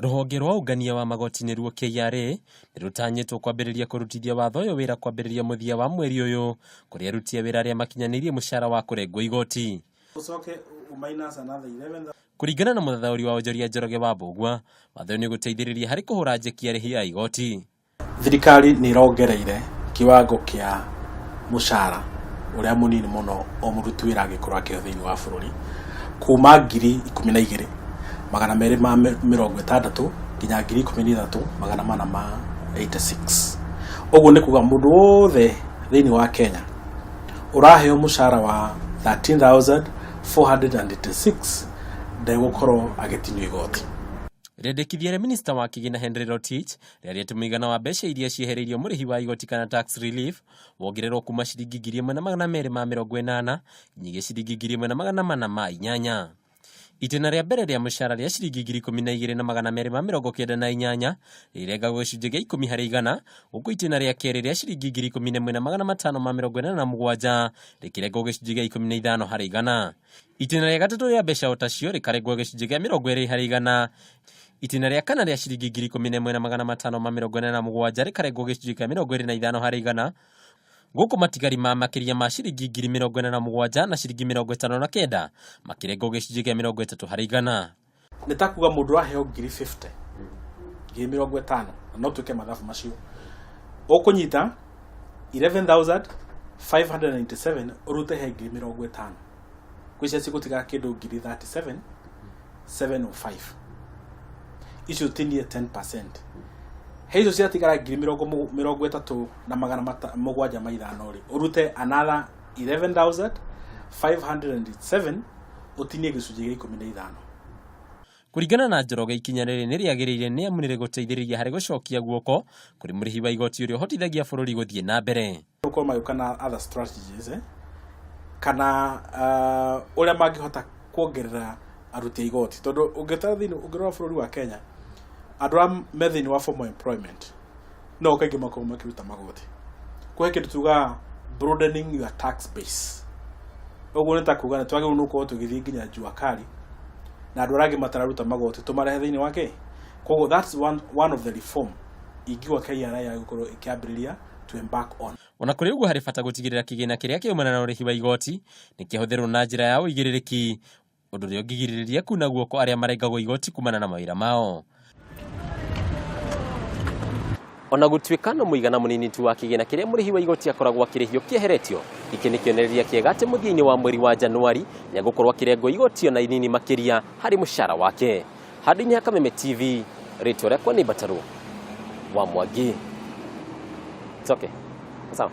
Rũhonge rwa ũngania wa magoti nĩruo KRA nĩ rũtanyĩtwo kwambĩrĩria kũrutithia watho ũyũ wĩra kwambĩrĩria mũthia wa mweri ũyũ kũrĩ aruti a wĩra arĩa makinyanĩirie mũcara wa kũrengwo igoti. Ũcoke ũ minus another 11 Kũringana na mũthathaũri wa onjoria Njoroge wa Mbũgua, watho ũyũ nĩ ũgũteithĩrĩria harĩ kũhũra njeki arĩhi a igoti. Thirikari nĩ ĩrongereire kiwango kĩa mũcara ũrĩa mũnini mũno o mũruti wĩra angĩkorwo akĩheo thĩinĩ wa bũrũri kuma 12,260 nginya 13,486. Ũguo nĩ kuga mũndũ wothe thĩinĩ wa Kenya ũraheo mũcara wa 13,486 ndegũkorwo agĩtinio igoti. Rĩendekithia rĩa minista wa kĩgĩna Henry Rotich rĩarĩ atĩ mũigana wa mbeca iria ciehereirio mũrĩhi wa igoti kana tax relief wongererwo kuma ciringi 1,280 nginyagia ciringi 1,408. Itĩna rĩa mbere rĩa mũcara rĩa ciringi 12,298 rĩrengagwo gĩcunjĩ gĩa 10 harĩ igana, gũkũ itĩna rĩa kerĩ rĩa ciringi 11,587 rĩkĩrengwo gĩcunjĩ gĩa 15 harĩ igana. Itĩna rĩa gatatũ rĩa mbeca o tacio rĩkarengwo gĩcunjĩ kĩa 20 harĩ igana. Itĩna rĩa kana rĩa ciringi 11,587 rĩkarengwo gĩcunjĩ kĩa 25 harĩ igana, gũkũ matigari ma makĩria ma ciringi 47,000 na ciringi 59 makĩrengwo gĩcunjĩ kĩa 30 harĩ igana. Nĩ ta kuga mũndũ ũraheo 50,000, 50,000, na no twĩke mathabu macio, ũkũnyita 11,597 ũrute he 50,000, kwĩ cia cigũtigara kĩndũ 37,705, icio ũtinie 10%, he icio ciatigara ngiri mĩrongo ĩtatũ na magana mũgwanja ma ithano rĩ, ũrute another 11,507 ũtinie gĩcunjĩ gĩa 15. Kũringana na Njoroge, ikinya rĩrĩ nĩ rĩagĩrĩire nĩ amu nĩ rĩgũteithĩrĩria harĩ gũcokia guoko kũrĩ mũrĩhi wa igoti ũrĩa ũhotithagia bũrũri gũthiĩ na mbere. Gũkorwo magĩũka na other strategies, kana ũrĩa mangĩhota kuongerera aruti a igoti, tondũ ũngĩtara thĩinĩ, ũngĩrora bũrũri wa Kenya, andũ arĩa me thĩinĩ wa formal employment no kaingĩ makoragwo makĩruta magoti. Kũhe kĩndũ tugaga broadening your tax base, ũguo nĩ ta kuga nĩ twagĩrĩirwo nĩ gũkorwo tũgĩthiĩ nginya jua kali na andũ arĩa angĩ matararuta magoti tũmarehe thĩinĩ wa kĩ. Koguo that's one of the reform ingiuga KRA yagĩkorwo ĩkĩambĩrĩria to embark on. Ona kũrĩ ũguo, harĩ bata gũtigĩrĩra kĩgĩna kĩrĩa kĩaumana na ũrĩhi wa igoti nĩ kĩahũthĩrwo na njĩra ya ũigĩrĩrĩki, ũndũ ũrĩa ũngĩgirĩrĩria kuna guoko arĩa marengagwo igoti kumana na mawĩra mao. Ona gũtuĩka no mũigana mũnini tu wa kĩgĩna kĩrĩa mũrĩhi wa igoti akoragwo akĩrĩhio kĩeheretio, gĩkĩ nĩ kĩonereria kĩega atĩ mũthia-inĩ wa mweri wa Januari nĩ egũkorwo akĩrengwo igoti ona inini makĩria harĩ mũcara wake. Handũ-inĩ ha Kameme TV, rĩtwa rĩakwa nĩ Mbatarũ wa Mwangi. It's okay. Sawa.